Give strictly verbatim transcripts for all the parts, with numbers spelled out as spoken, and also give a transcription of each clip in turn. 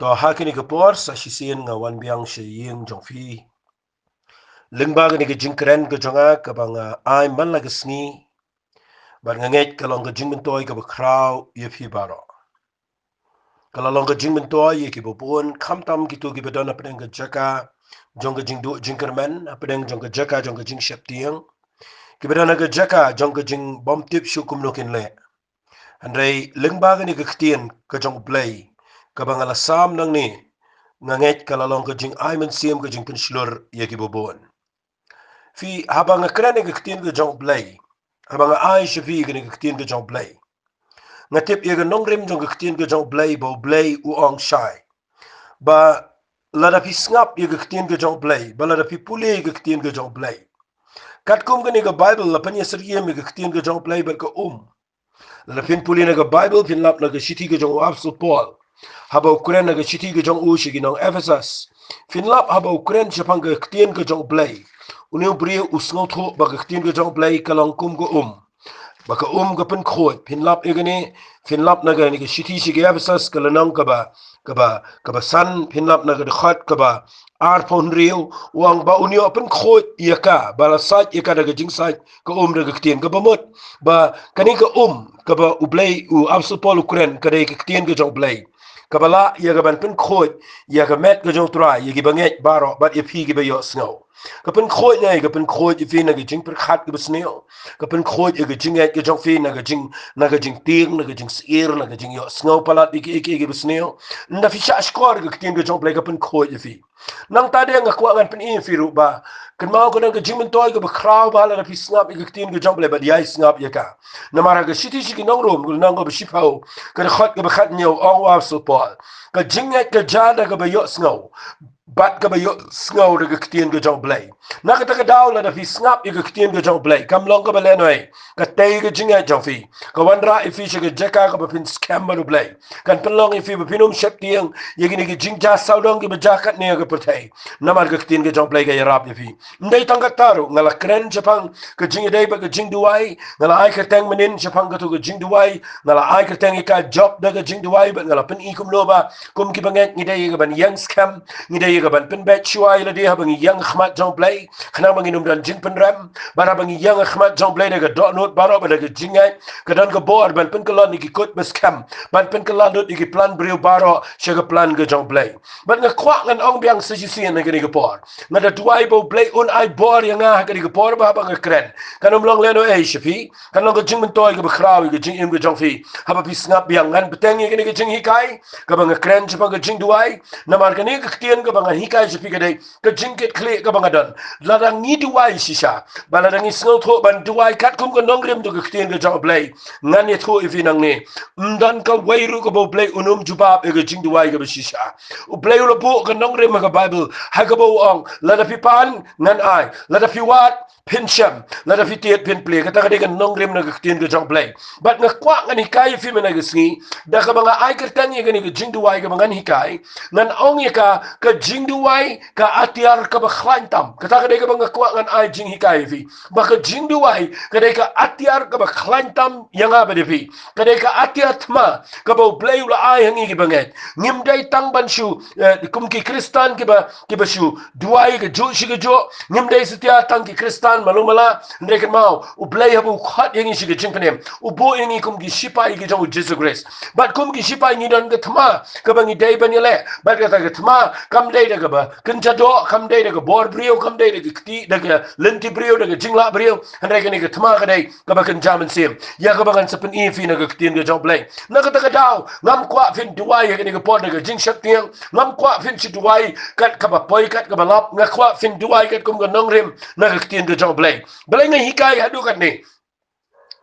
To ha kane ka por sa shisien nga wan biang sha ïing jong phi lyngba kane ka jingkren ka jong nga kaba nga ai man la ka sngi. Bad nga ngeit ka long ka jingmyntoi kaba khraw ïa phi baroh. Ka la long ka jingmyntoi ïa kiba bun, khamtam kito kiba don hapdeng ka jaka jong ka jingduh jingkyrmen, hapdeng jong ka jaka jong ka jingsheptieng, kiba don ha ka jaka jong ka jingbymtip shuh kumno kin leh. Hynrei lyngba kane ka ktien ka jong U Blei kaba nga la sam nangne, nga ngeit ka la long ka jingai mynsiem, ka jingpynshlur ïa kiba bun. Phi, haba nga kren ïa ka ktien ka jong U Blei, haba nga ai sha phi kane ka ktien ka jong U Blei, nga tip ïa ka nongrim jong ka ktien ka jong U Blei ba U Blei u ong shai ba lada phi sngap ïa ka ktien ka jong U Blei, ba lada phi pule ïa ka ktien ka jong U Blei. Katkum kane ka Baibl la pynïasyriem ïa ka ktien ka jong U Blei bad ka um. Lada phin pule na ka Baibl, phin lap na ka shithi ka jong u Apostol Paul haba u kren na ka shithi ka jong u sha ki nong Ephesus. Phin lap haba u kren shaphang ka ktien ka jong U Blei. Une u briew u sngewthuh ba ka ktien ka jong U Blei ka long kum ka um, ba ka um ka pynkhuid. Phin lap ïa kane, phin lap na kane ka shithi sha ki Ephesus ka lynnong kaba, kaba, kaba san, phin lap na ka dkhot kaba arphew hynriew, u ong ba un ïoh pynkhuid ïa ka, ba la sait ïa ka da ka jingsait ka um da ka ktien, kaba mut ba kane ka um kaba U Blei, u Apostol Paul u kren, ka dei ka ktien ka jong U Blei kaba lah ïa ka ban pynkhuid ïa ka met ka jong U Trai, ïa kiba ngeit baroh bad ïa phi kiba ïohsngew. Ka pynkhuid ne, ka pynkhuid ïa phi na ka jingpyrkhat kaba sniew. Ka pynkhuid ïa ka jingngeit ka jong phi na ka jing, na ka jingtieng, na ka jingsyier, na ka jingïohsngew palat ïa ki, ïa ki, ïa kiba sniew. Ynda phi shah shkor ïa ka ktien ka jong U Blei, ka pynkhuid ïa phi. Nangta de nga kwah ngan pyni ïa phi ruh ba kynmaw ka don ka jingmyntoi kaba khraw ba lada phi sngap ïa ka ktien ka jong U Blei bad ïai sngap ïa ka. Namar ha ka shithi sha ki nong Rom, ka lynnong kaba shiphew, ka dkhot kaba khathynñiew, ong u Apostol Paul, ka jingngeit ka jia da kaba ïohsngew, bad kaba ïohsngew da ka ktien ka jong U Blei. Na kata ka daw lada phi sngap ïa ka ktien ka jong U Blei, kam long kaba lehnohei, ka tei ka jingngeit jong phi, ka wanrah ïa phi sha ka jaka kaba phin skhem bad U Blei. Kan pynlong ïa phi ba phin ym sheptieng ïa kine ki jingjia sawdong kiba jia katne ha ka pyrthei. Namar ka ktien ka jong U Blei ka ïarap ïa phi. Ym dei tang kata ruh, nga la kren shaphang ka jingïadei bad ka jingduwai, nga la ai kyrteng mynnin shaphang kato ka jingduwai, nga la ai kyrteng ïa ka jop da ka jingduwai, bad nga la pyni kumno ba kum kiba ngeit ngi dei ïa ka ban ïeng skhem, ngi dei ïa ka ban pynbeit shuwa ïa lade haba ngi ïeng ha khmat jong U Blei, khnang ba ngin ym don jingpynrem. Bad haba ngi ïeng ha khmat jong U Blei da ka dohnud baroh bad da ka jingngeit, ka don ka bor ban pynkylla lut ïa ki kut ba skhem, ban pynkylla lut ïa ki plan briew baroh sha ka plan ka jong U Blei. Bad nga kwah ngan ong biang sa shisien ha kane ka por, nga da duwai ba U Blei un ai bor ïa nga ha kane ka por ba haba nga kren, kan ym long lehnohei sha phi, kan long ka jingmyntoi kaba khraw ïa ka jingim ka jong phi. Haba phi sngap biang, ngan bteng ïa kane ka jinghikai kaba nga kren shaphang ka jingduwai. Namar kane ka ktien kaba ngan hikai sha phi ka dei ka jingkitkhlieh kaba nga don. Lada ngi duwai shisha, ba lada ngi sngewthuh ban duwai katkum ka nongrim jong ka ktien ka jong U Blei, ngan ïathuh ïa phi nangne, ym don kawei ruh kaba U Blei un ym jubab ïa ka jingduwai kaba shisha. U Blei u la buh ka nongrim ha ka Baibl ha kaba u ong, lada phi pan, ngan ai, lada phi wad, phin shem, lada phi tied, phin plie. Kata ka dei ka nongrim na ka ktien ka jong U Blei. Bad nga kwah ngan hikai ïa phi mynne ka sngi, da kaba nga ai kyrteng ïa kane ka jingduwai kaba ngan hikai, ngan ong ïa ka, ka jingduwai ka atiar kaba khlaiñ tam. Kata ka dei kaba nga kwah ngan ai jinghikai ïa phi, ba ka jingduwai ka dei ka atiar kaba khlaiñ tam ïa nga bad ïa phi. Ka dei ka atiar thma kaba U Blei u la ai ha ngi kiba ngeit. Ngim dei tang ban shu, eh, kum ki Khristan kiba, kiba shu duwai kajuh shi kajuh. Ngim dei satia tang ki Khristan malu mala. Hynrei kynmaw, U Blei haba u khot ïa ngi sha ka jingpynim, u buh ïa ngi kum ki shipai ki jong U Jisu Khrist. Bad kum ki shipai ngi don ka thma kaba ngi dei ban ïaleh. Bad kata ka thma kam dei da kaba kynja doh, kam dei da ka bor briew, kam dei da ka kti, da ka lynti briew, da ka jinglah briew. Hynrei kane ka thma ka dei kaba kynja mynsiem, ïa kaba ngan sa pyni ïa phi na ka ktien ka jong U Blei. Na kata ka daw, ngam kwah phin duwai ha kane ka por da ka jingsheptieng, ngam kwah phin shu duwai kat kaba poi kat kaba lap, nga kwah phin duwai katkum ka nongrim na ka ktien ka jong U Blei. Balei nga hikai haduh katne?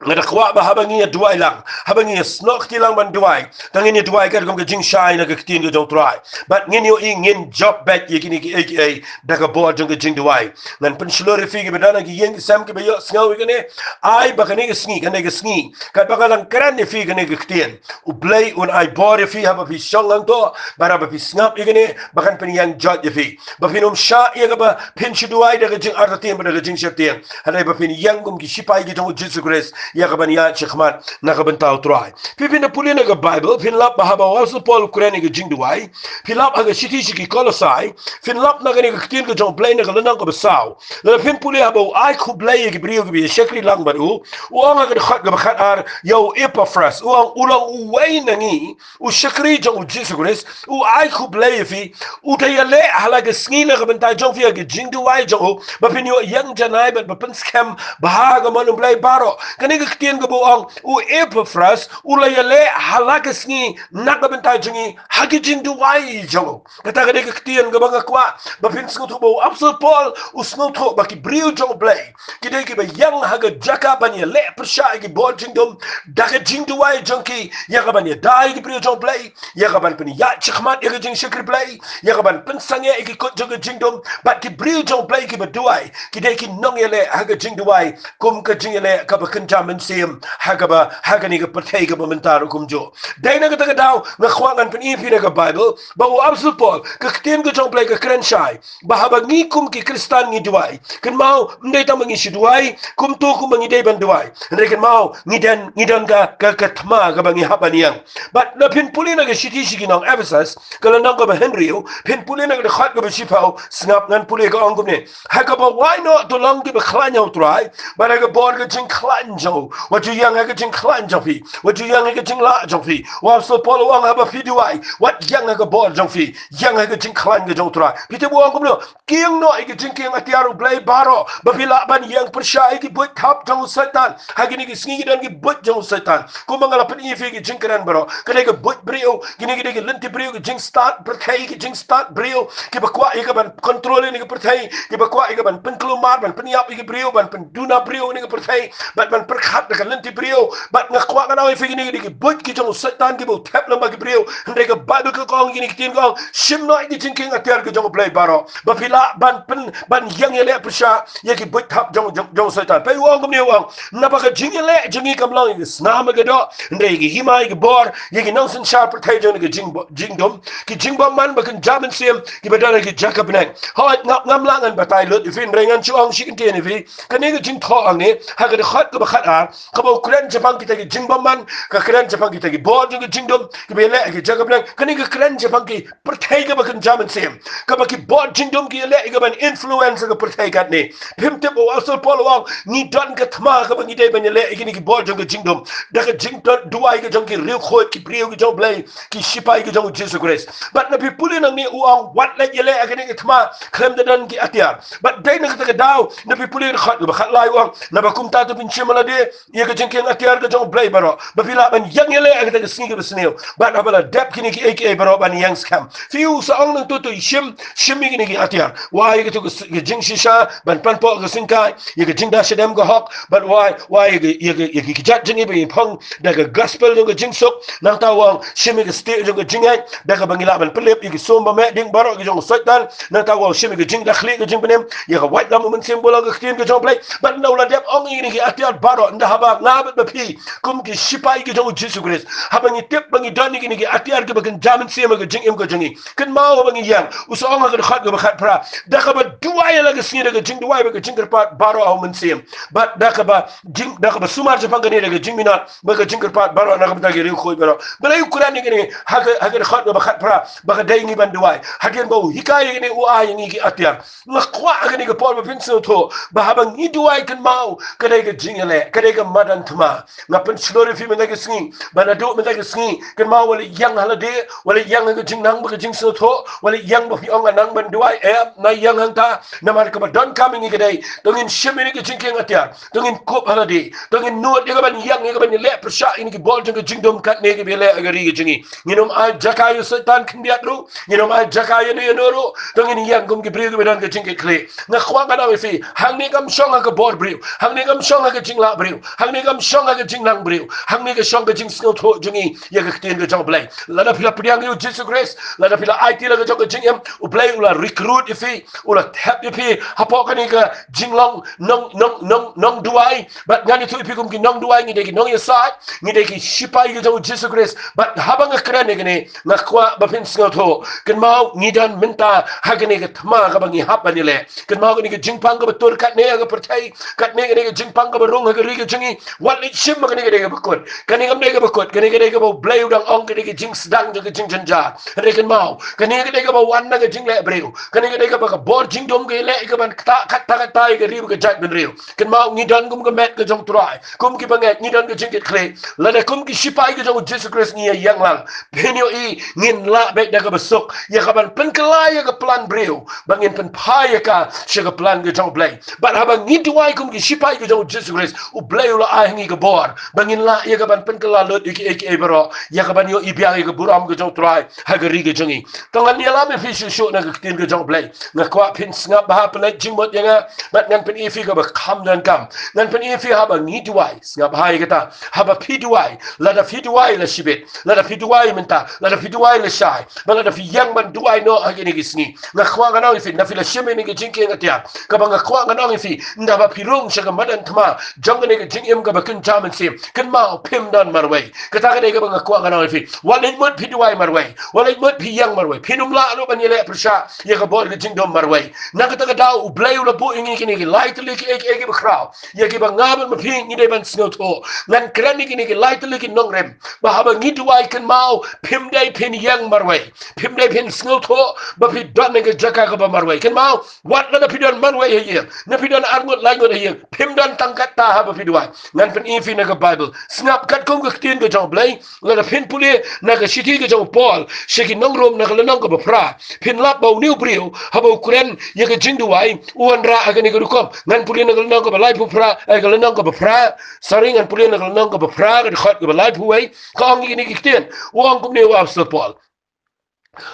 Nga da kwah ba haba ngi ïa duwai lang, haba ngi ïa snoh kti lang ban duwai, tang ngin ïa duwai katkum ka jingshai na ka ktien ka jong U Trai. Bad ngin ïohi ngin jop beit ïa kine kiei kiei da ka bor jong ka jingduwai. Ngan pynshlur ïa phi kiba don ha ki ïing ki sem kiba ïohsngew ïa kane, ai ba kane ka sngi, kane ka sngi, katba nga dang kren ïa phi kane ka ktien, U Blei un ai bor ïa phi haba phi shong hangto, bad haba phi sngap ïa kane, ba kan pynïeng joit ïa phi. Ba phin ym shah ïa kaba phin shu duwai da ka jingartatien bad da ka jingsheptieng. Hynrei ba phin ïeng kum ki shipai ki jong U Jisu Khrist, ïa ka ban ïaid shakhmat na ka bynta u Trai. Phi, phin da pule na ka Baibl, phin lap ba haba u Apostol Paul u kren ïa ka jingduwai, phi lap ha ka shithi sha ki Kolosai, phin lap na kane ka ktien ka jong u Blei na ka lynnong kaba saw. Lada phin pule haba u ai khublei ïa ki briew kiba ïa shakri lang bad u, u ong ha ka dkhot kaba khatar ïa u Epaphras, u ong u long uwei na ngi, u shakri jong u Jisu Khrist, u ai khublei ïa phi, u da ïaleh ha la ka sngi na ka bynta jong phi ha ka jingduwai jong u, ba phin ïoh ïeng janai bad ba pynskhem bha ha ka mon u Blei baroh. Kane ka ktien kaba u ong u Epaphras, u la ïaleh ha la ka sngi na ka bynta jong ngi ha ka jingduwai jong u. Kata ka dei ka ktien kaba nga kwah ba phin sngewthuh ba u Apostol Paul u sngewthuh ba ki briew jong u Blei ki dei kiba ïeng ha ka jaka ban ïaleh pyrshah ïa ki bor jingdum da ka jingduwai jong ki, ïa ka ban ïada ïa ki briew jong u Blei, ïa ka ban pynïaid shakhmat ïa ka jingshakri Blei, ïa ka ban pynsangeh ïa ki kut jong ka jingdum. Bad ki briew jong u Blei kiba duwai ki dei ki nongïaleh ha ka jingduwai kum ka jingïaleh kaba kynja mynsiem ha kaba, ha kane ka pyrthei kaba mynta ruh kumjuh. Dei na kata ka daw nga kwah ngan pyni ïa phi na ka Baibl ba u Apostol Paul, ka ktien ka jong u Blei ka kren shai ba haba ngi kum ki Khristan ngi duwai, kynmaw ym dei tang ba ngi shu duwai kumto kumba ngi dei ban duwai, hynrei kynmaw ngi don, ngi don ka, ka, ka thma kaba ngi hap ban ïeng. Bad lada phin pule na ka shithi sha ki nong Ephesus, ka lynnong kaba hynriew, phin pule na ka dkhot kaba shiphew, sngap ngan pule, ka ong kumne: Ha kaba wai noh to long kiba khlaiñ ha u Trai, bad ha ka bor ka jingkhlaiñ jong u. Wat ju ïeng ha ka jingkhlaiñ jong phi, wat ju ïeng ha ka jinglah jong phi. U Apostol Paul u ong haba phi duwai, wat ïeng ha ka bor jong phi, ïeng ha ka jingkhlaiñ ka jong u Trai. Phi tip u ong kumno? Kieng noh ïa ki jingkieng atiar u Blei baroh ba phi lah ban ïeng pyrshah ïa ki buit thap jong u Soitan. Ha kine ki sngi ki don ki buit jong u Soitan. Kumba nga la pyni ïa phi ki jingkren baroh, ka dei ka buit briew, kine ki dei ki lynti briew, ki jingstad pyrthei, ki jingstad briew kiba kwah ïa ka ban kontrol ïa ka pyrthei, kiba kwah ïa ka ban pynkulmar, ban pynïap ïa ki briew, ban pynduna briew ïa ka pyrthei, ban, ban pyrkhat da ka lynti briew. Bad nga kwah ngan ong ïa phi, kine ki dei ki buit ki jong u Soitan kiba u thep lem bad ki briew. Hynrei ka Baibl ka ong, kine ki ktien ka ong, shim noh ïa ki jingkieng atiar ki jong u Blei baroh ba phi lah ban pyn, ban ïeng ïaleh pyrshah ïa ki buit thap jong, jong, jong u Soitan. Peit u ong kumne, u ong: Naba ka jingïaleh jong ngi kam long ïa ka snam ïa ka doh, hynrei ïa ka hima ïa ka bor, ïa ki nongsynshar pyrthei jong kane ka jing, jingdum, ki jingbymman ba kynja mynsiem kiba don ha ki jaka bneng. Hooid, ngam, ngam lah ngan batai lut ïa phi, hynrei ngan shu ong shi kyntien ïa phi. Kane ka jingthoh hangne ha ka dkhot kaba khatar, kaba u kren shaphang kita ki jingbymman, ka kren shaphang kita ki bor jong ka jingdum kiba ïaleh ha ki jaka bneng. Kane ka kren shaphang ki pyrthei kaba kynja mynsiem, kaba ki bor jingdum ki ïaleh ïa ka ban influence ka pyrthei katne. Phim tip, u Apostol Paul u ong ngi don ka thma kaba ngi dei ban ïaleh ïa kine ki bor jong ka jingdum da ka jingdon duwai ka jong ki riewkhuid, ki briew ki jong u Blei, ki shipai ki jong u Jisu Khrist. Bad lada phi pule nangne u ong wat leit ïaleh ïa kane ka thma khlem da don ki atiar. Bad dei na kata ka daw lada phi pule dkhot kaba khatlai u ong: Naba kumta to phin shim ha lade ïa ka jingkieng atiar ka jong u Blei baroh ba phi lah ban ïeng ïaleh ha kata ka sngi kaba sniew. Bad haba la dep kine kiei kiei baroh ban ïeng skhem. Phi, u sa ong nangta to, shim, shim ïa kine ki atiar. Wai ïa kato ka s-, ka jingshisha ban panpoh ka syngkai, ïa ka jingda shadem ka hok, bad wai, wai ïa ka, ïa ka, ïa ka kjat jong ngi ba ngin phong da ka gospel jong ka jingsuk. Nangta u ong shim ïa ka stieh jong ka jingngeit da kaba ngi lah ban pynlip ïa ki sum ba meh ding baroh ki jong u Soitan. Nangta u ong shim ïa ka jingda khlieh ka jingpynim, ïa ka waitlam u Mynsiem Bakhuid, ka ktien ka jong u Blei. Bad ynda u la dep ong ïa kine ki atiar baroh, ynda haba nga bad ba phi kum ki shipai ki jong u Jisu Khrist, haba ngi tip ba ngi don ïa kine ki atiar kiba kynja mynsiem ha ka jingim ka jong ngi, kynmaw haba ngi ïeng, u sa ong ha ka dkhot kaba khatphra, da kaba duwai ha la ka sngi da ka jingduwai bad ka jingkyrpad baroh ha u Mynsiem, bad da kaba jing, da kaba sumar shaphang kane da ka jingminot bad ka jingkyrpad baroh na ka bynta ki riewkhuid baroh. Balei u kren ïa kane ha ka, ha ka dkhot kaba khatphra, ba ka dei ngi ban duwai? Hadien ba u hikai ïa kane u ai ïa ngi ki atiar. Nga kwah ha kane ka por ba phin sngewthuh ba haba ngi duwai, kynmaw ka dei ka jingïaleh, ka dei ka madan thma. Nga pynshlur ïa phi mynta ka sngi ba naduh mynta ka sngi, kynmaw wat leit ïeng ha lade, wat leit ïeng ha ka jingnang bad ka jingsngewthuh, wat leit ïeng ba phi ong nga nang ban duwai. Em, wat ïeng hangta, namar kaba donkam ïa ngi ka dei to ngin shim ïa ka jingkieng atiar, to ngin kup ha lade, to ngin nud ïa ka ban ïeng, ïa ka ban ïaleh pyrshah ïa kine ki bor jong ka jingdum katne kiba ïaleh ha ka ri ka jong ngi. Ngin ym ai jaka ïa u Soitan khyndiat ruh, ngin ym ai jaka ïano ïano ruh, to ngin ïeng kum ki briew kiba don ka jingkitkhlieh. Nga kwah ngan ong ïa phi, hangne kam shong ha ka bor briew, hangne kam shong ha ka jinglah briew, hangne kam shong ha ka jingnang briew, hangne ka shong ka jingsngewthuh jong ngi ïa ka ktien ka jong u Blei. Lada phi la pdiang ïa u Jisu Khrist, lada phi la aiti la ka jong ka jingim, u Blei u la recruit ïa phi, u la thep ïa phi hapoh kane ka jinglong nong, nong, nong, nongduwai. Bad ngan ïathuh ïa phi, kum ki nongduwai ngi dei ki nongïasaid, ngi dei ki shipai ki jong u Jisu Khrist. Bad haba nga kren ïa kane, nga kwah ba phin sngewthuh, kynmaw ngi don mynta ha kane ka thma kaba ngi hap ban ïaleh. Kynmaw kane ka jingpang kaba tur katne ha ka pyrthei, katne kane ka jingpang kaba rung ha ka ri ka jong ngi, wat leit shim ba kane ka dei kaba kut. Kane kam dei kaba kut, kane ka dei kaba U Blei u dang ong ka dei ka jingsdang jong ka jingjynjar. Hynrei kynmaw, kane ka dei kaba wan na ka jingleh briew. Kane ka dei kaba ka bor jingdum ka leh kaban ktah katta katta ïa ka ri bad ka jaitbynriew. Kynmaw, ngi don kum ka met ka jong U Trai, kum ki bangeit ngi don ka jingkitkhlieh. Lada kum ki shipai ka jong U Jisu Khrist ngi ïa ïeng lang, phin ïohi ngin lah beit da kaba suk ïa kaban pynkylla ïa ka plan briew, ba ngin pynphai ïa ka sha ka plan ka jong U Blei. Bad haba ngi duwai kum ki shipai ka jong U Jisu Khrist, U Blei u la ai ha ngi ka bor ba ngin lah ïa kaban pynkylla lut ïa kiei kiei baroh, ïa kaban ïohi biang ïa ka burom ka jong U Trai ha ka ri ka jong ngi. To ngan ïalam ïa phi shuh shuh na ka ktien ka jong U Blei. Nga kwah phin sngap bha, pynleit jingmut ïa nga, bad ngan pyni ïa phi kaba kham donkam. Ngan pyni ïa phi haba ngi duwai, sngap bha ïa kata. Haba phi duwai, lada phi duwai la shibit, lada phi duwai mynta, lada phi duwai lashai, bad lada phi ïeng ban duwai noh ha kine ki sngi, nga kwah ngan ong ïa phi, ynda phi la shim ïa kine ki jingkieng atiar, kaba nga kwah ngan ong ïa phi, ynda ba phi rung sha ka madan thma jong kane ka jingim kaba kynja mynsiem, kynmaw, phim don marwei. Kata ka dei kaba nga kwah ngan ong ïa phi. Wat leit mut phi duwai marwei, wat leit mut phi ïeng marwei, phin ym lah ruh ban ïaleh pyrshah ïa ka bor ka jingdum marwei. Na kata ka daw U Blei u la buh ïa ngi kine ki lai tylli kiei kiei kiba khraw, ïa kiba nga bad ma phi ngi dei ban sngewthuh. Ngan kren ïa kine ki lai tylli ki nongrim, ba haba ngi duwai, kynmaw, phim dei phin ïeng marwei, phim dei phin sngewthuh ba phi don ha ka jaka kaba marwei. Kynmaw, wat lada phi don marwei ha ïing, ne phi don arngut laingut ha ïing, phim don tang katta haba phi duwai. Ngan pyni ïa phi na ka Baibl. Sngap katkum ka ktien ka jong U Blei, lada phin pule na ka shithi ka jong u Paul sha ki nong Rom na ka lynnong kaba phra, phin lap ba une u briew haba u kren ïa ka jingduwai u wanrah ha kane ka rukom. Ngan pule na ka lynnong kaba laiphew phra, eh, ka lynnong kaba phra, sorry, ngan pule na ka lynnong kaba phra, ka dkhot kaba laiphew wei, ka ong ïa kine ki ktien. U ong kumne u Apostol Paul: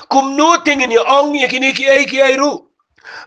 Kumno te ngin ïa ong ïa kine kiei kiei ruh?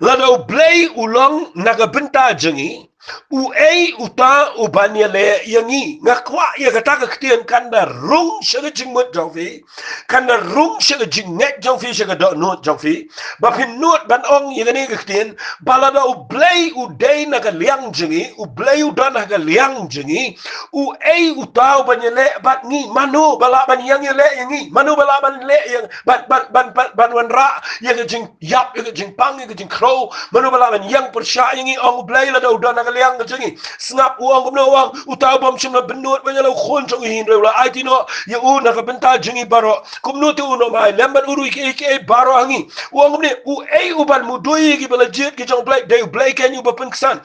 Lada U Blei u long na ka bynta jong ngi, uei uta u ban ïaleh ïa ngi? Nga kwah ïa kata ka ktien kan da rung sha ka jingmut jong phi, kan da rung sha ka jingngeit jong phi, sha ka dohnud jong phi, ba phin nud ban ong ïa kane ka ktien, ba lada U Blei u dei na ka liang jong ngi, U Blei u don ha ka liang jong ngi, uei uta u ban ïaleh bad ngi? Mano ba lah ban ïeng ïaleh ïa ngi? Mano ba lah ban leh ïa, ban, ban, ban, ban, ban wanrah ïa ka jingïap, ïa ka jingpang, ïa ka jingkhrew? Mano ba lah ban ïeng pyrshah ïa ngi, ong U Blei, lada u don ha ka liang ka jong ngi? Sngap, u ong kumno? U ong, uta u bym shym la bynnud ban ïa la u khun jong u hi, hynrei u la aiti noh ïa u na ka bynta jong ngi baroh. Kumno te un ym ai lem bad u ruh ïa kiei kiei baroh ha ngi? U ong kumne: Uei u ban mudui ïa kiba la jied ki jong U Blei? Dei U Blei keiñ uba pynksan.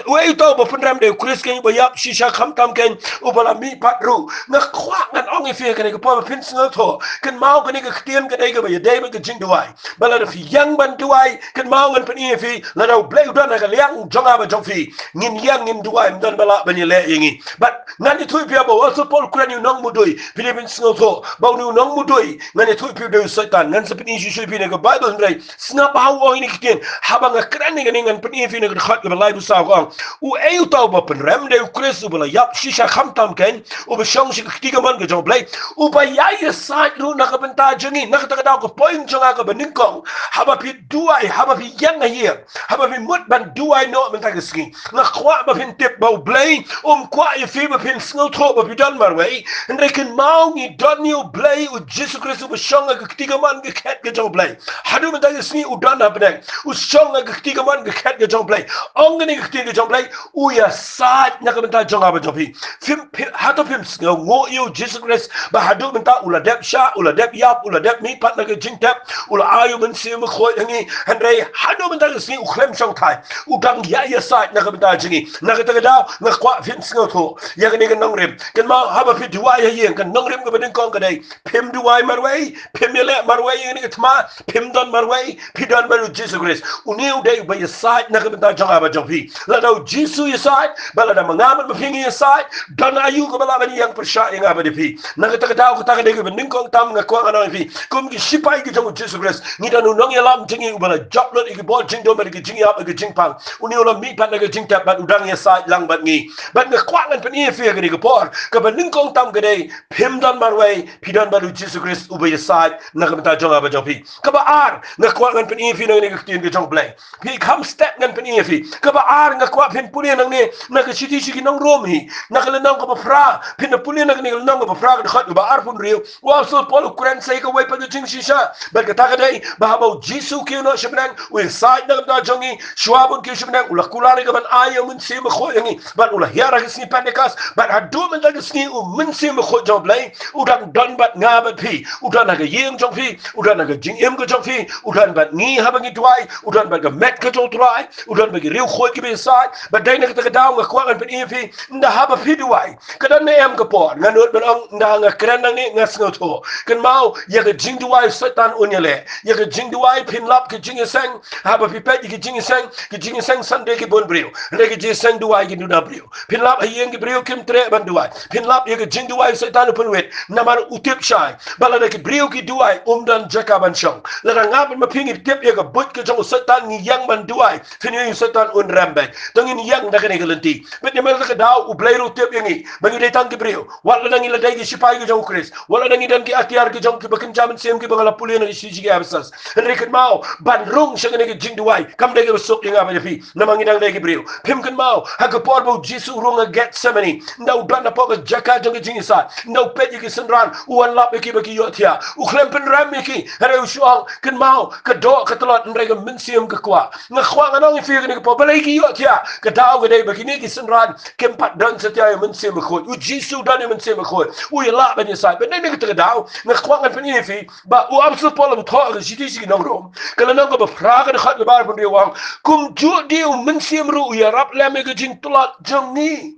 Uei uta uba pynrem? Dei U Khrist keiñ uba ïap shisha khamtam keiñ, uba la mihpat ruh. Nga kwah ngan ong ïa phi ha kane ka por ba phin sngewthuh. Kynmaw, kane ka ktien ka dei kaba ïadei bad ka jingduwai. Ba lada phi ïeng ban duwai, kynmaw, ngan pyni ïa phi, lada U Blei u don ha ka liang jong nga bad jong phi, ngin ïeng ngin duwai, ym don ba lah ban ïaleh ïa ngi. Bad ngan ïathuh ïa phi ba u Apostol Paul u kren ïa u nongmudui, phi dei ban sngewthuh ba une u nongmudui, ngan ïathuh ïa phi, u dei u Soitan. Ngan sa pyni shuh shuh ïa phi na ka Baibl, hynrei sngap bha, u ong ïa kine ki ktien: Haba nga kren ïa kane, ngan pyni ïa phi na ka dkhot kaba laiphew saw, ka ong: Uei uta uba pynrem? Dei U Khrist uba la ïap shisha khamtam keiñ, uba shong sha ka kti kamon ka jong U Blei, uba ïai ïasaid ruh na ka bynta jong ngi. Na kata ka daw, ka point jong nga kaba nyngkong, haba phi duwai, haba phi ïeng ha ïing, haba phi mut ban duwai noh mynta ka sngi, nga kwah ba phin tip ba U Blei um kwah ïa phi ba phin sngewthuh ba phi don marwei. Hynrei kynmaw, ngi don ïa U Blei, U Jisu Khrist, uba shong ha ka kti kamon ka khet ka jong U Blei. Haduh mynta ka sngi u don ha bneng, u shong ha ka kti kamon ka khet ka jong U Blei. Ong kane ka ktien ka jong U Blei: U ïasaid na ka bynta jong nga bad jong phi. Phim, phi, hato phim sngewnguh ïa U Jisu Khrist ba haduh mynta u la dep shah, u la dep ïap, u la dep mihpat na ka jingtep, u la ai U Mynsiem Bakhuid ha ngi, hynrei haduh mynta ka sngi u khlem shong thait, u dang ïai ïasaid na ka bynta jong ngi? Na kata ka daw, nga kwah phin sngewthuh ïa kane ka nongrim. Kynmaw, haba phi duwai ha ïing, ka nongrim kaba nyngkong ka dei: Phim duwai marwei, phim ïaleh marwei ïa kane ka thma, phim don marwei, phi don bad U Jisu Khrist. Une u dei uba ïasaid na ka bynta jong nga bad jong phi. Lada U Jisu u ïasaid, bad lada ma nga bad ma phi ngi ïasaid, don aïu kaba lah ban ïeng pyrshah ïa nga bad ïa phi? Na kata ka daw, kata ka dei kaba nyngkong tam, nga kwah ngan ong ïa phi, kum ki shipai ki jong U Jisu Khrist, ngi don u nongïalam jong ngi uba la jop lut ïa ki bor jingdum bad ïa ki jingïap, ïa ki jingpang. Une u la mihpat na ka jingtep bad u dang ïasaid lang bad ngi. Bad nga kwah ngan pyni ïa phi ha kane ka por, kaba nyngkong tam ka dei: Phim don marwei, phi don bad U Jisu Khrist uba ïasaid na ka bynta jong nga bad jong phi. Kaba ar, nga kwah ngan pyni ïa phi na kane ka ktien ka jong U Blei. Phi kham step, ngan pyni ïa phi. Kaba ar, nga kwah phin pule nangne na ka shithi sha ki nong Rom hi, na ka lynnong kaba phra. Phin da pule na kane ka lynnong kaba phra, ka dkhot kaba arphew hynriew. U Apostol Paul u kren sa ïa kawei pat ka jingshisha. Bad kata ka dei ba haba U Jisu u kiew noh sha bneng, u ïasaid na ka bynta jong ngi, shuwa ba un kiew sha bneng, u la kular ïa ka ban ai ïa u Mynsiem Bakhuid ïa ngi. Bad u la hiar ha ka sngi Pentekost, bad haduh mynta ka sngi u Mynsiem Bakhuid jong U Blei u dang don bad nga bad phi, u don ha ka ïing jong phi, u don ha ka jingim ka jong phi, u don bad ngi haba ngi duwai, u don bad ka met ka jong U Trai, u don bad ki riewkhuid kiba ïasaid. Bad dei na kata ka daw nga kwah ngan pyni ïa phi, ynda haba phi duwai, ka don ne em ka por, nga nud ban ong, ynda nga kren nangne nga sngewthuh. Kynmaw, ïa ka jingduwai Soitan un ïaleh. Ïa ka jingduwai, phin lap ka jingïaseng, haba phi peit ïa ka jingïaseng, ka jingïaseng Sunday ki bun briew. Hynrei ka jingïaseng duwai ki duna briew. Phin lap ha ïing ki briew kim treh ban duwai. Phin lap ïa ka jingduwai Soitan u pynwit. Namar u tip shai ba lada ki briew ki duwai, um don jaka ban shong. Lada nga bad ma phi ngi tip ïa ka buit ka jong u Soitan, ngi ïeng ban duwai, phin ïohi u Soitan un rem beit. To ngin ïeng da kane ka lynti. Bad namar kata ka daw U Blei ruh u tip ïa ngi ba ngi dei tang ki briew. Wat lada ngi la dei ki shipai ki jong U Khrist, wat lada ngi don ki atiar ki jong kiba kynja mynsiem kiba nga la pule na ka shithi ki Ephesus. Hynrei kynmaw, ban rung sha kane ka jingduwai kam dei kaba suk ïa nga bad ïa phi, namar ngi dang dei ki briew. Phim kynmaw, ha ka por ba u Jisu u rung ha Gethsemane, ynda u don hapoh ka jaka jong ka jingïasaid, ynda u peit ïa ki synran, u wan lap ïa ki ba ki ïohthiah, u khlem pynrem ïa ki. Hynrei u shu ong, kynmaw, ka doh ka tlot, hynrei ka mynsiem ka kwah. Nga kwah ngan ong ïa phi kane ka por, balei ki ïohthiah? Ka daw ka dei ba kine ki synran kim pat don satia ïa u Mynsiem Bakhuid. U Jisu u don ïa u Mynsiem Bakhuid, u ïalap ban ïasaid. Bad na kata ka daw nga kwah ngan pyni ïa phi ba u Apostol Paul u thoh ha ka shithi sha ki nong Rom, ka lynnong kaba phra, ka dkhot kaba arphew hynriew, u ong, kumjuh de u Mynsiem ruh u ïarap lem ïa ka jingtlot jong ngi.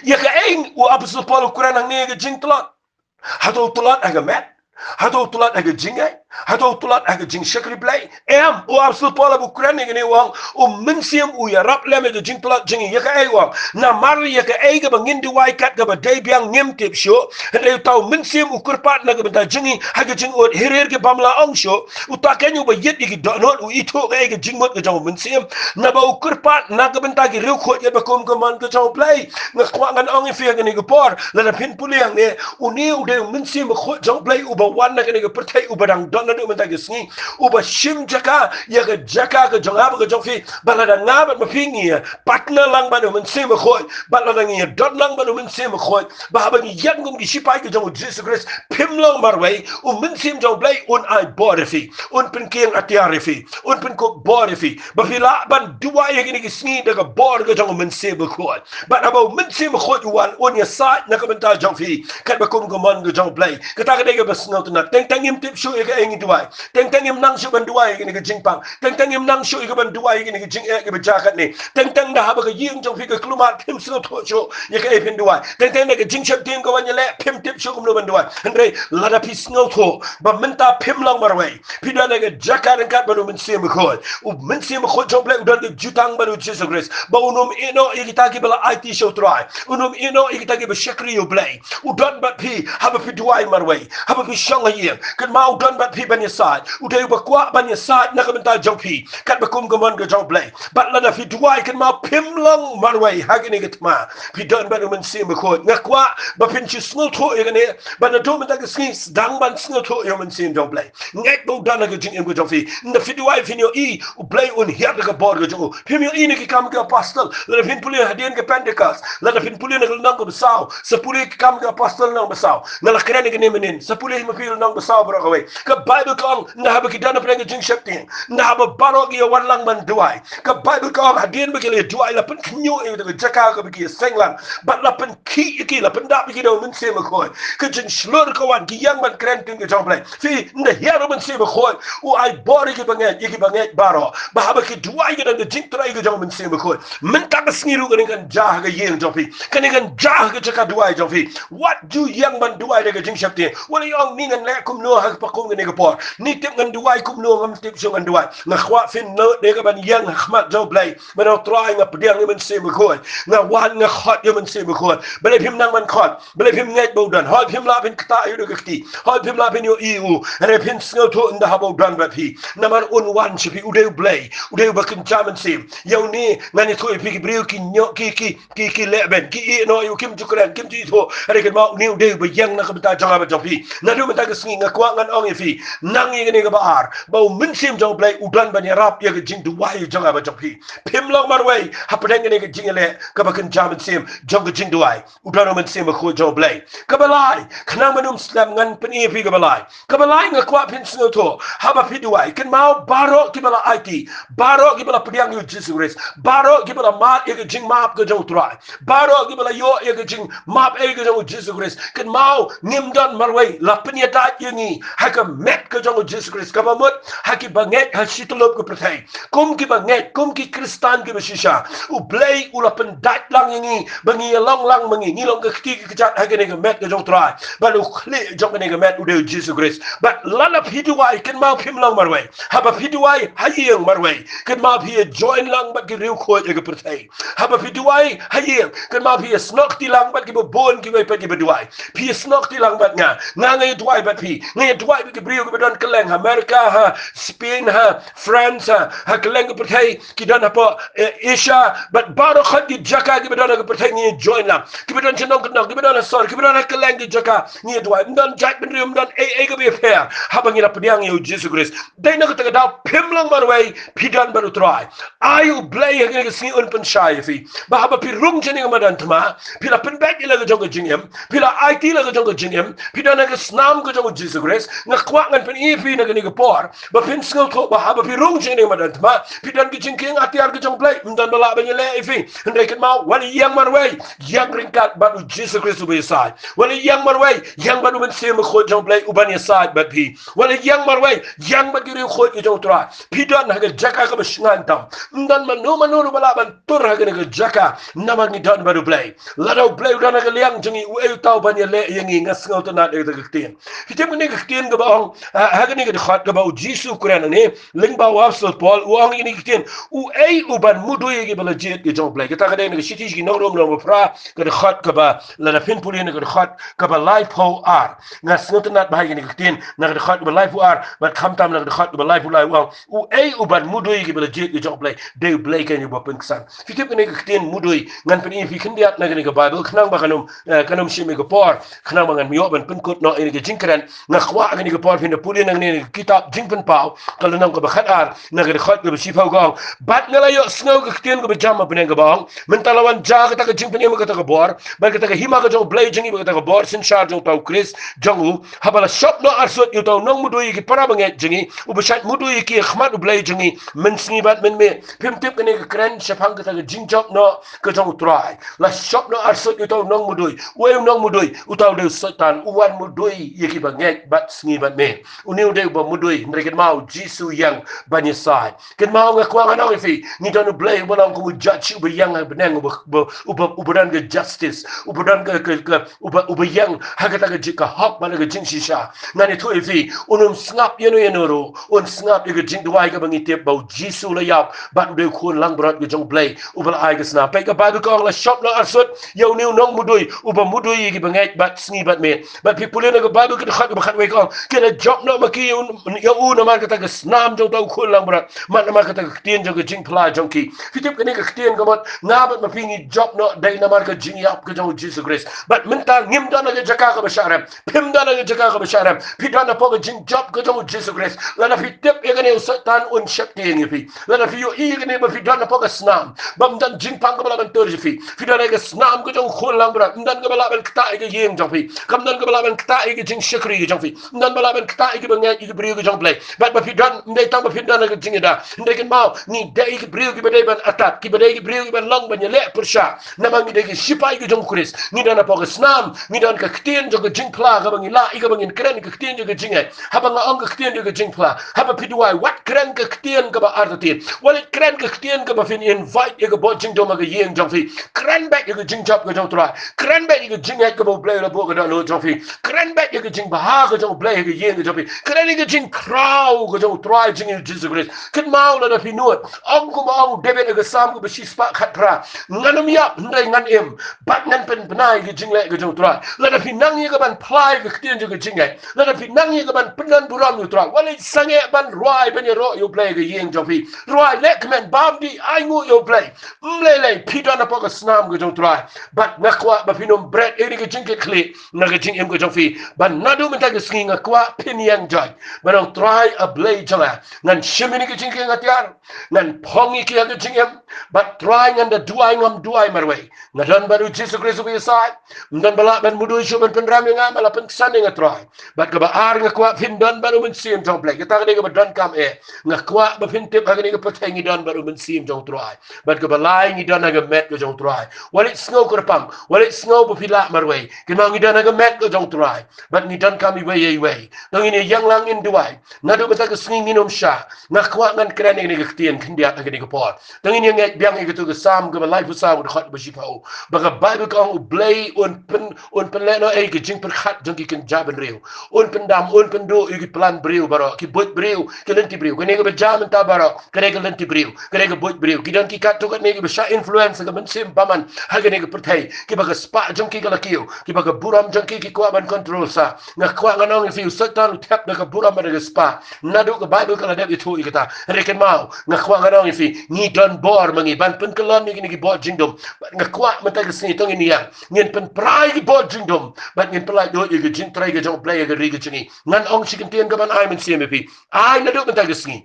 Ïa kaei u Apostol Paul u kren hangne ïa ka jingtlot? Hato u tlot ha ka met? Hato u tlot ha ka jingngeit? Hato u tlot ha ka jingshakri Blei? Em, u Apostol Paul haba u kren ïa kane u ong, u Mynsiem u ïarap lem ïa ka jingtlot jong ngi. Ïa kaei u ong? Namar ïa kaei kaba ngin duwai kat kaba dei biang ngim tip shuh, hynrei uta u Mynsiem u kyrpad na ka bynta jong ngi ha ka jingud hirir kiba ym lah ong shuh. Uta keiñ uba ïit ïa ki dohnud u ithuh kaei ka jingmut ka jong u Mynsiem. Naba u kyrpad na ka bynta ki riewkhuid katba kum ka mon ka jong U Blei. Nga kwah ngan ong ïa phi ha kane ka por, lada phin pule hangne, une u dei u Mynsiem Bakhuid jong U Blei uba wan na kane ka pyrthei, uba dang don naduh mynta ka sngi, uba shim jaka ïa ka jaka ka jong nga bad ka jong phi. Ba lada nga bad ma phi ngi ïa partner lang bad u Mynsiem Bakhuid, ba lada ngi ïa don lang bad u Mynsiem Bakhuid, ba haba ngi ïeng kum ki shipai ka jong u Jisu Khrist, phim long marwei, u Mynsiem jong U Blei un ai bor ïa phi, un pynkieng atiar ïa phi, un pynkup bor ïa phi, ba phi lah ban duwai ha kine ki sngi da ka bor ka jong u Mynsiem Bakhuid. Bad haba u Mynsiem Bakhuid u wan, un ïasaid na ka bynta jong phi katba kum ka mon ka jong U Blei. Kata ka dei kaba sngewtynnat. Teng teng ngim tip shuh ïa kaei ngi duwai. Teng teng ngim nang shuh ban duwai ïa kane ka jingpang. Teng teng ngim nang shuh ïa kaban duwai ïa kane ka jingeh kaba jia katne. Teng teng da haba ka ïing jong phi ka kulmar, phim sngewthuh shuh ïa kaei phin duwai. Teng teng da ka jingsheptieng ka wan ïaleh, phim tip shuh kumno ban duwai. Hynrei lada phi sngewthuh ba mynta phim long marwei, phi don ha ka jaka ryngkat bad u Mynsiem Bakhuid. U Mynsiem Bakhuid jong U Blei u don ka jutang bad u Jisu Khrist, ba un ym ïehnoh ïa kita kiba la aiti sha U Trai, un ym ïehnoh ïa kita kiba shakri ïa U Blei. U don bad phi haba phi duwai marwei, haba phi shong ha ïing. Kynmaw, u don bad phi ban ïasaid. U dei uba kwah ban ïasaid na ka bynta jong phi katba kum ka mon ka jong U Blei. Bad lada phi duwai, kynmaw, phim long marwei ha kane ka thma. Phi don bad u Mynsiem Bakhuid. Nga kwah ba phin shu sngewthuh ïa kane, ba naduh mynta ka sngi sdang ban sngewthuh ïa u Mynsiem jong U Blei. Ngeit ba u don ha ka jingim ka jong phi. Ynda phi duwai phin ïohi U Blei un hiar da ka bor ka jong u. Phim ïohi na Ki Kam ki Apostol, lada phin pule hadien ka Pentekost, lada phin pule na ka lynnong kaba saw, sa pule Ki Kam ki Apostol lynnong ba saw. Nga la kren ïa kane mynnin, sa pule ma phi lynnong ba saw baroh kawei. Ka Baibl ka ong, ynda haba ki don hapdeng ka jingsheptieng, ynda haba baroh ki ïa wan lang ban duwai, ka Baibl ka ong, hadien ba ki la duwai, la pynkhynñiuh ïa ka jaka kaba ki ïa seng lang, bad la pynkhih ïa ki, la pyndap ïa ki da u Mynsiem Bakhuid. Ka jingshlur ka wan, ki ïeng ban kren ktien ka jong U Blei. Phi, ynda hiar u Mynsiem Bakhuid, u ai bor ïa ki bangeit, ïa ki bangeit baroh, ba haba ki duwai ka don ka jingtrei ka jong u Mynsiem Bakhuid. Mynta ka sngi ruh kane kan jia ha ka ïing jong phi, kane kan jia ha ka jaka duwai jong phi. Wat ju ïeng ban duwai da ka jingsheptieng. Wat la ïa ong, ni ngan leh kumno ha ka, pa kum kane ka por, ni tip ngan duwai kumno, ngam tip shuh ngan duwai. Nga kwah phin nud ïa ka ban ïeng ha khmat jong U Blei. Mynta, Trai, nga pdiang ïa u Mynsiem Bakhuid. Nga wan, nga khot ïa u Mynsiem Bakhuid. Balei phim nang ban khot? Balei phim ngeit ba u don? Hooid phim lah phin ktah ïa u da ka kti, hooid phim lah phin ïohi ïa u, hynrei phin sngewthuh ynda haba u don bad phi. Namar un wan sha phi, u dei U Blei, u dei uba kynja mynsiem. Ïa une ngan ïathuh ïa phi, ki briew ki ñiuh, ki, ki, ki, ki lehbeiñ, ki ïehnoh ïa u, kim ju kren, kim ju ithuh. Hynrei kynmaw, une u dei uba ïeng na ka bynta jong nga bad jong phi. Naduh mynta ka sngi nga kwah ngan ong ïa phi, Nang ïa kane kaba ar, ba u Mynsiem jong U Blei u don ban ïarap ïa ka jingduwai jong nga bad jong phi. Phim long marwei hapdeng kane ka jingïaleh kaba kynja mynsiem jong ka jingduwai. U don u Mynsiem Bakhuid jong U Blei. Kaba lai, khnang ban ym slem ngan pyni ïa phi kaba lai. Kaba lai nga kwah phin sngewthuh, haba phi duwai, kynmaw baroh kiba la aiti, baroh kiba la pdiang ïa U Jisu Khrist, baroh kiba la mad ïa ka jingmap ka jong U Trai, baroh kiba la ïoh ïa ka jingmap ei ka jong U Jisu Khrist, kynmaw ngim don marwei la pynïadait ïa ngi ha ka met ka jong U Jisu Khrist, kaba mut ha kiba ngeit ha shi tyllup ka pyrthei. Kum kiba ngeit, kum ki Khristan kiba shisha, U Blei u la pyndait lang ïa ngi ba ngi ïalong lang ma ngi, ngi long ka kti ka kjat ha kane ka met ka jong U Trai. Bad u khlieh jong kane ka met u dei U Jisu Khrist. Bad lada phi duwai, kynmaw phim long marwei. Haba phi duwai ha ïing marwei, kynmaw phi ïa join lang bad ki riewkhuid ïa ka pyrthei. Haba phi duwai ha ïing, kynmaw phi ïa snoh kti lang bad kiba bun kiwei pat kiba duwai. Phi ïa snoh kti lang bad nga, nga nga ïa duwai bad phi, nga ïa duwai bad ki briew kiba don kylleng ha America, ha Spain, ha France, ha, ha kylleng ka pyrthei, ki don hapoh, eh, Asia, bad baroh kawei ki jaka kiba don ha ka pyrthei, ngi ïa join lang. Kiba don shnong kyndong, kiba don ha sor, kiba don ha kylleng ki jaka, ngi ïa duwai. Ym don jaitbynriew, ym don ei ei kaba ïapher haba ngi la pdiang ïa U Jisu Khrist. Dei na kata ka daw phim long marwei, phi don bad U Trai. Ai U Blei ha kane ka sngi un pynshai ïa phi ba haba phi rung shane ka madan thma, phi la pynbeit ïa la ka jong ka jingim, phi la aiti la ka jong ka jingim, phi don ha ka snam ka jong U Jisu Khrist. Nga kwah ngan pyni ïa phi na kane ka por ba phin sngewthuh ba haba phi rung shane ka madan thma, phi don ka jingkieng atiar ka jong U Blei. Ym don ba lah ban ïaleh ïa phi. Hynrei kynmaw, wat ïeng marwei, ïeng ryngkat bad U Jisu Khrist uba ïasaid. Wat ïeng marwei, ïeng bad U Mynsiem Bakhuid jong U Blei uban ïasaid bad phi. Wat ïeng marwei, ïeng bad ki riewkhuid ki jong U Trai. Phi don ha ka jaka kaba shngaiñ tam. Ym don mano mano ruh ba lah ban tur ha kane ka jaka namar ngi don bad U Blei. Lada U Blei u don ha ka liang jong ngi, uei uta uban ïaleh ïa ngi? Nga sngewtynnat ïa kata ka ktien. Phi tip kane ka ktien kaba ong, ha, ha kane ka dkhot kaba U Jisu u kren hangne, lyngba u Apostol Paul, u ong ïa kane ka ktien, uei uban mudui ïa kiba la jied ki jong U Blei? Kata ka dei na ka shithi sha ki nong Rom lynnong ba phra, ka dkhot kaba, lada phin pule na ka dkhot kaba laiphew ar. Nga sngewtynnat ba ha kane ka ktien, na ka dkhot kaba laiphew ar bad khamtam na ka dkhot kaba laiphew lai, u ong, uei uban mudui ïa kiba la jied ki jong U Blei? Dei U Blei keiñ uba pynksan. Phi tip kane ka ktien mudui, ngan pyni ïa phi khyndiat na kane ka Baibl, khnang ba kan ym, eh, kan ym shim ïa ka por, khnang ba ngan ym ïoh ban pynkut noh ïa kane ka jingkren. Nga kwah kane ka por phin da pule nangne na ka kitab Jingpynpaw, ka lynnong kaba khatar, na ka dkhot kaba shiphew, ka ong, bad nga la ïohsngew ka ktien kaba jam ha bneng kaba ong, mynta la wan jia kata ka jingpynim ha kata ka bor, bad kata ka hima ka jong U Blei jong ngi bad kata ka bor synshar jong uta U Khrist jong u, haba la shop noh arsut ïa uta u nongmudui ïa ki para bangeit jong ngi, uba shait mudui ïa ki ha khmat U Blei jong ngi mynsngi bad mynmiet. Phim tip kane ka kren shaphang kata ka jingjop noh ka jong U Trai. La shop noh arsut ïa uta u nongmudui. Uei u nongmudui? Uta u dei u Soitan, u wan mudui ïa kiba ngeit bad sngi bad miet. Une u dei uba mudui, hynrei kynmaw, U Jisu u ïeng ban ïasaid. Kynmaw, nga kwah ngan ong ïa phi, ngi don U Blei uba long kum u judge uba ïeng ha bneng, uba, uba, uba, uba don ka justice, uba don ka, ka, ka, uba, uba ïeng ha kata ka jing, ka hok bad ka jingshisha. Ngan ïathuh ïa phi, un ym sngap ïano ïano ruh, un sngap ïa ka jingduwai kaba ngi tip ba U Jisu u la ïap bad u dei u khun langbrot ka jong U Blei uba la ai ka snam. Peit, ka Baibl ka ong, la shop noh arsut ïa une u nongmudui uba mudui ïa kiba ngeit bad sngi bad miet. Bad phi pule na ka Baibl ka dkhot kaba khatwei, ka ong, ki la jop noh ma ki ïa u, ïa u namar kata ka snam jong uta u khun langbrot, bad namar kata ka ktien jong ka jingphla jong ki. Phi tip, kane ka ktien ka mut nga bad ma phi ngi jop noh dei namar ka jingïap ka jong U Jisu Khrist. Bad mynta ngim don ha ka jaka kaba shah rem. Phim don ha ka jaka kaba shah rem. Phi don hapoh ka jingjop ka jong U Jisu Khrist. Lada phi tip ïa kane, u Soitan un sheptieng ïa phi. Lada phi ïohi ïa kane ba phi don hapoh ka snam, ba ym don jingpang kaba lah ban tur ïa phi. Phi don ha ka snam ka jong u khun langbrot. Ym don kaba lah ban ktah ïa ka ïing jong phi. Kam don kaba lah ban ktah ïa ka jingshakri ka jong phi. Ym don ba lah ban ktah ïa kiba ngeit, ïa ki briew ka jong U Blei. Bad ba phi don, ym dei tang ba phin don ha ka jingïada. Hynrei kynmaw, ngi dei ki briew kiba dei ban attack, kiba dei ki briew kiba long ban ïaleh pyrshah. Namar ngi dei ki shipai ki jong U Khrist. Ngi don hapoh ka snam, ngi don ka ktien jong ka jingphla kaba ngi lah ïa kaba ngin kren ka ktien jong ka jingngeit. Haba nga ong ka ktien jong ka jingphla, haba phi duwai, wat kren ka ktien kaba artatien. Wat kren ka ktien kaba phin invite ïa ka bor jingdum ha ka ïing jong phi. Kren beit ïa ka jingjop ka jong U Trai. Kren beit ïa ka jingngeit kaba U Blei u la buh ha ka dohnud jong phi. Kren beit ïa ka jingbha ka jong U Blei ha ka ïing ka jong phi. Kren ïa ka jingkhraw ka jong U Trai jong ngi U Jisu Khrist. Kynmaw, lada phi nud, ong kumba ong u David ha ka Salm kaba shispah khatphra, ngan ym ïap hynrei ngan im, bad ngan pynbna ïa ka jingleh ka jong U Trai. Lada phi nang ïa ka ban phla ïa ka ktien jong ka jingngeit, lada phi nang ïa ka ban pyndonburom ïa U Trai, wat leit sangeh ban rwai ban ïaroh ïa U Blei ha ka ïing jong phi. Rwai, leh kmen, bam dih, ai nguh ïa U Blei. Ym lei lei, phi don hapoh ka snam ka jong U Trai. Bad nga kwah ba phin ym bret ïa kane ka jingkitkhlieh na ka jingim ka jong phi. Bad naduh mynta ka sngi nga kwah phi Niang jai, ban ong Trai a Blei jong nga, ngan shim ïa kine ki jingkieng atiar, ngan phong ïa ki ha ka jingim, bad Trai ngan da duwai, ngam duwai marwei. Nga don bad u Jisu Khrist uba ïasaid, ym don ba lah ban mudui shuh ban pynrem ïa nga, ba la pynksan ïa nga Trai. Bad kaba ar nga kwah phin don bad u Mynsiem jong Blei, kata ka dei kaba donkam eh. Nga kwah ba phin tip ha kane ka pyrthei ngi don bad u Mynsiem jong Trai. Bad kaba lai ngi don ha ka met ka jong Trai. Wat leit sngew kyrpang, wat leit sngew ba phi lah marwei. Kynmaw ngi don ha ka met ka jong Trai. Bad ngi donkam iwei ïa iwei. To ngin ïa ïeng lang ngin duwai. Naduh mynta ka sngi ngin ym shah. Nga kwah ngan kren ïa kane ka ktien khyndiat ha kane ka por. To ngin ïa ngeit biang ïa katu ka Salm kaba laiphew saw, ka dkhot ba shiphew. Ba ka Baibl ka ong U Blei un pyn, un pynlehnoh ïa ka jingpyrkhat jong ki kynja bynriew. Un pyndam, un pynduh ïa ki plan briew baroh, ki buit briew, ki lynti briew. Kane kaba jia mynta baroh, ka dei ka lynti briew, ka dei ka buit briew. Ki don ki katto katne kiba shah influence ka mynsiem bymman ha kane ka pyrthei. Kiba ka spah jong ki ka la kiew, kiba ka burom jong ki ki kwah ban control sah. Nga kwah ngan ong ïa phi, u Soitan u thep da ka burom bad da ka spah. Naduh ka Baibl ka la dep ïathuh ïa kata. Hynrei kynmaw, nga kwah ngan ong ïa phi, ngi don bor ma ngi ban pynkyllon ïa kine ki bor jingdum. Bad nga kwah mynta ka sngi to ngin ïeng, ngin pynpra ïa ki bor jingdum. Bad ngin pyllait lut ïa ka jingtrei ka jong U Blei ha ka ri ka jong ngi. Ngan ong shi kyntien kaban ai mynsiem ïa phi. Ai naduh mynta ka sngi.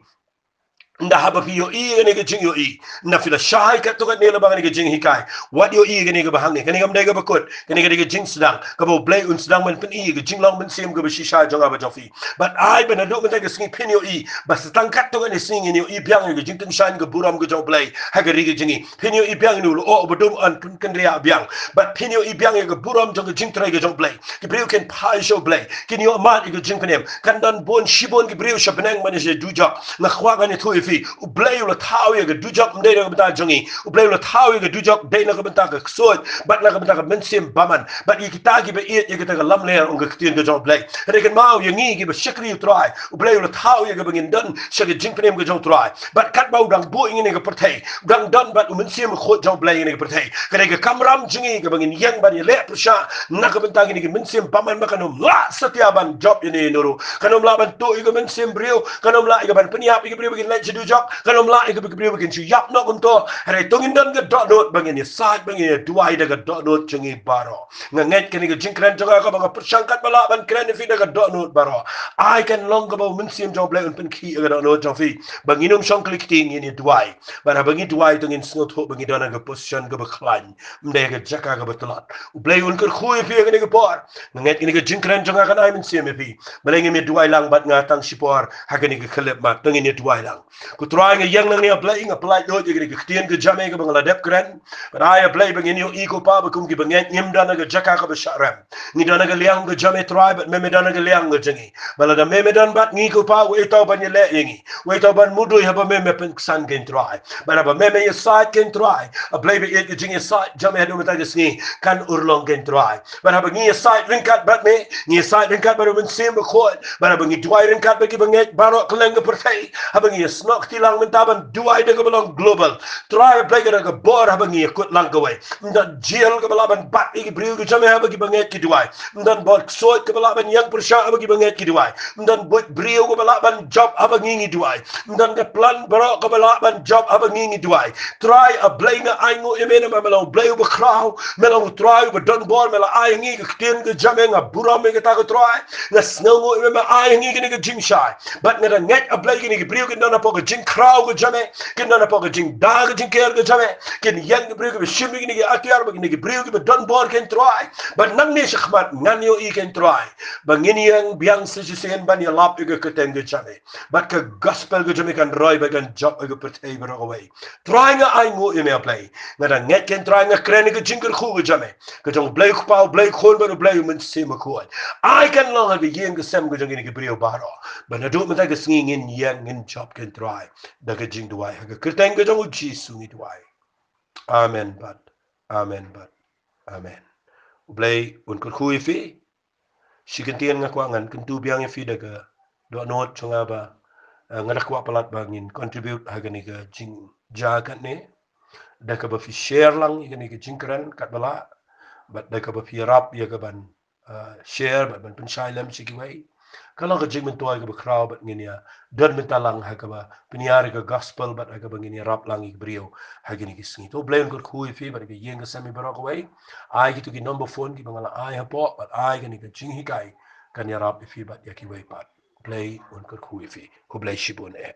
Ynda haba phi ïohi ïa kane ka jingïohi, ynda phi la shai katto katne lyngba kane ka jinghikai, wat ïohi ïa kane kaba hangne. Kane kam dei kaba kut, kane ka dei ka jingsdang kaba U Blei un sdang ban pyni ïa ka jinglong mynsiem kaba shisha jong nga bad jong phi. Bad ai ba naduh mynta ka sngi phin ïohi ba sa tang katto katne sngi ngin ïohi biang ïa ka jingtyngshaiñ ka burom ka jong U Blei ha ka ri ka jong ngi. Phin ïohi biang ïa une u lyoh uba dum, yn pyn, kynriah biang. Bad phin ïohi biang ïa ka burom jong ka jingtrei ka jong U Blei. Ki briew kin phai sha U Blei, kin ïoh mad ïa ka jingpynim. Kan don bun shibun ki briew sha bneng ban ïa dujok. Nga kwah ngan ïathuh ïa phi, U Blei u la thaw ïa ka dujok ym dei na ka bynta jong ngi. U Blei u la thaw ïa ka dujok dei na ka bynta ka ksuid bad na ka bynta ka mynsiem bymman. Bad ïa kita kiba ïeit ïa kita ka lamler, ong ka ktien ka jong U Blei. Hynrei kynmaw ïa ngi kiba shakri U Trai, U Blei u la thaw ïa kaba ngin don sha ka jingpynim ka jong U Trai. Bad katba u dang buh ïa ngi ha kane ka pyrthei, u dang don bad u Mynsiem Bakhuid jong U Blei ha kane ka pyrthei. Ka dei ka kamram jong ngi kaba ngin ïeng ban ïaleh pyrshah na ka bynta kine ki mynsiem bymman ba kan ym lah satia ban jop ïa une ïa une ruh. Kan ym lah ban tuh ïa ka mynsiem briew, kan ym lah ïa ka ban pynïap ïa ki briew ba kin leit sha dujok, kan ym lah ïa ki briew ba kin shu ïap noh kumto. Hynrei to ngin don ka dohnud ba ngin ïasaid, ba ngin ïaduwai da ka dohnud jong ngi baroh. Nga ngeit kane ka jingkren jong nga kaba nga pyrshang katba lah ban kren ïa phi da ka dohnud baroh. Ai kan long kaba u Mynsiem jong U Blei un pynkhih ïa ka dohnud jong phi. Ba ngin ym shong kli kti, ngin ïaduwai. Bad haba ngi duwai to ngin sngewthuh ba ngi don ha ka position kaba khlaiñ, ym dei ha ka jaka kaba tlot. U Blei un kyrkhu ïa phi ha kane ka por. Nga ngeit kane ka jingkren jong nga kan ai mynsiem ïa phi. Balei ngim ïaduwai lang bad nga tang shipor ha kane ka khyllipmat? To ngin ïaduwai lang. Ko Trai, nga ïeng nangne, A Blei, nga pyllait lut ïa kane ka ktien ka jong me kaba nga la dep kren. Bad ai, A Blei, ba ngin ïohi, ko Pa, ba kum kiba ngeit ngim don ha ka jaka kaba shah rem. Ngi don ha ka liang ka jong me, Trai, bad me me don ha ka liang ka jong ngi. Bad lada me me don bad ngi, ko Pa, uei uta uban ïaleh ïa ngi? Uei uta uban mudui haba me me pynksan, ko Trai? Bad haba me me ïasaid, ko Trai, A Blei ba ïeit, ka jingïasaid jong me haduh mynta ka sngi kan urlong, ko Trai. Bad haba ngi ïasaid ryngkat bad me, ngi ïasaid ryngkat bad u Mynsiem Bakhuid, bad haba ngi duwai ryngkat bad kiba ngeit baroh kylleng ka pyrthei, haba ngi ïasnoh kti lang mynta ban duwai da kaba long global, Trai, A Blei, ka don ka bor haba ngi ïakut lang kawei. Ym don jail kaba lah ban bat ïa ki briew ki jong me haba kiba ngeit ki duwai. Ym don bor ksuid kaba lah ban ïeng pyrshah haba kiba ngeit ki duwai. Ym don buit briew kaba lah ban jop haba ngi ngi duwai. Ym don ka plan baroh kaba lah ban jop haba ngi ngi duwai. Trai, A Blei, nga ainguh ïa me namar me long U Blei uba khraw, me long U Trai uba don bor, me la ai ha ngi ka ktien ka jong me, nga burom ïa kata, ko Trai. Nga sngewnguh ïa me, me ai ha ngi kane ka jingshai. Bad nga da ngeit, A Blei, kine ki briew kin don hapoh ka jingkhraw ka jong me, kin don hapoh ka jingda ka jingker ka jong me. Kin ïeng ki briew kiba shim ïa kine ki atiar, bad kine ki briew kiba don bor, ko Trai. Bad nangne shakhmat ngan ïohi, ko Trai, ba ngin ïeng biang sa shisien ban ïalap ïa ka kyrteng ka jong me. Bad ka gospel ka jong me kan roi bad kan jop ha ka pyrthei baroh kawei. Trai, nga ainguh ïa me, A Blei. Nga da ngeit, ko Trai, nga kren ïa ka jingkyrkhu ka jong me, ka jong U Blei U Kpa, U Blei U Khun bad U Blei U Mynsiem Bakhuid. Ai kan long ha ka ïing ka sem ka jong kine ki briew baroh, ba naduh mynta ka sngi ngin ïeng ngin jop, ko Trai, da ka jingduwai ha ka kyrteng ka jong U Jisu ngi duwai. Amen bad amen bad amen. U Blei un kyrkhu ïa phi. Shi kyntien nga kwah ngan kyntu biang ïa phi da ka dohnud jong nga ba, eh, nga da kwah palat ba ngin contribute ha kane ka jingjia katne, da kaba phi share lang ïa kane ka jingkren katba lah, bad da kaba phi ïarap ïa ka ban, eh, share bad ban pynshai lem sha kiwei. Ka long ka jingmyntoi kaba khraw bad ngin ïa don bynta lang ha kaba pynïar ïa ka gospel bad ha kaba ngin ïarap lang ïa ki briew ha kine ki sngi. To U Blei un kyrkhu ïa phi bad ïa ka ïing ka sem baroh kawei. Ai kito ki number phone kiba nga la ai hapoh, bad ai kane ka jinghikai kan ïarap ïa phi bad ïa kiwei pat. Blei un kyrkhu ïa phi. Khublei shibun eh.